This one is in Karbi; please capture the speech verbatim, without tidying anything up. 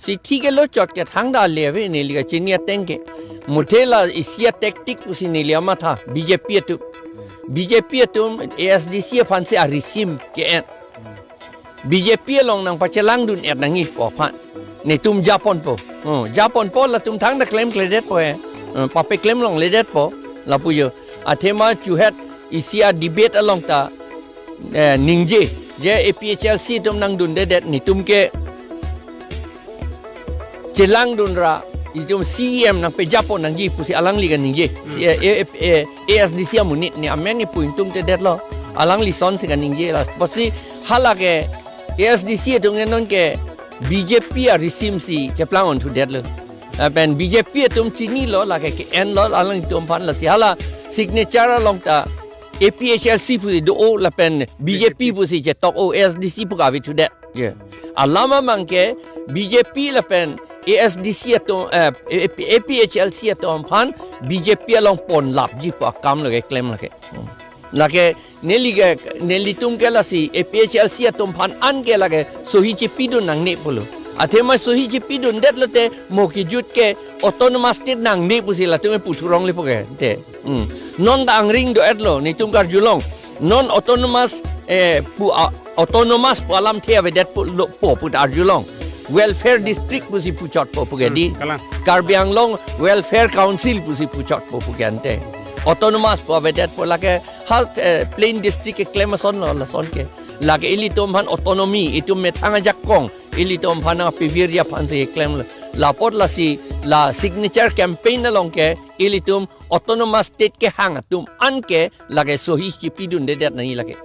Si thik ke lo chot ke thangta le ave neli kachini ateng ke. Muthe la isi a-tactic pusi neli amatha B J P atum. B J P atum A S D C aphansi a-regime ke-en. B J P along nangpachelangdun-et nangji pu aphan. Netum japonpo. Oh, japonpo latum thangta klemkledetpo he. Eh, papeklem longledetpo. Lapu jo. Athema chuhet isi a-debate along ta, eh, ningje. Je A P H L C atum nangdundedet netum ke chelangdun ra itum C E M nangpejapon nangji pusi alangli kaningje. Si, eh, eh, eh, A S D C amonit ne amen ne pu ingtungtedetlo. Alangli sonsi kaningje la. Pusi hala ke A S D C atum ke non ke B J P a-regime si cheplang-onthu detlo. Lapen B J P atum chinilo lake ke-enlo alanglitum aphan, lasi hala signature along ta A P H L C pusi do-o lapen B J P pusi chetok-o, A S D C pu kavethudet. Ye. Alam amang ke B J P lapen A S D C atum, eh, A P H L C atum aphan B J P along ponlapji pu akam lake klem lake. Hmm. Lake neli ke, nelitum ke lasi A P H L C atum aphan an ke lake sohi chepidun nangne pulo. Athema sohi chepidundet lote mo kejut ke autonomous state nangne pusi latum pu thuronglepo ke. Te. Hmm. Non ta angring do-etlo, netum karjulong. Non autonomous, eh, pu a-, autonomous pu alamthe avedetpo lo po pu ta arjulong. Welfare district pusi puchotpo pu ke di. Hmm, kalang. Karbi Anglong Welfare Council pusi puchotpo pu ke ante. Autonomous pu avedetpo lake hal, eh, plain district keklem asonlo lason ke. Lake ilitum aphan autonomy, itum methang ajakong, ilitum aphan nangpivirji aphansi klemlo. Lapot lasi la signature campaign along ke ilitum autonomous state kehang atum an ke lake sohi chepidundedet nangji lake.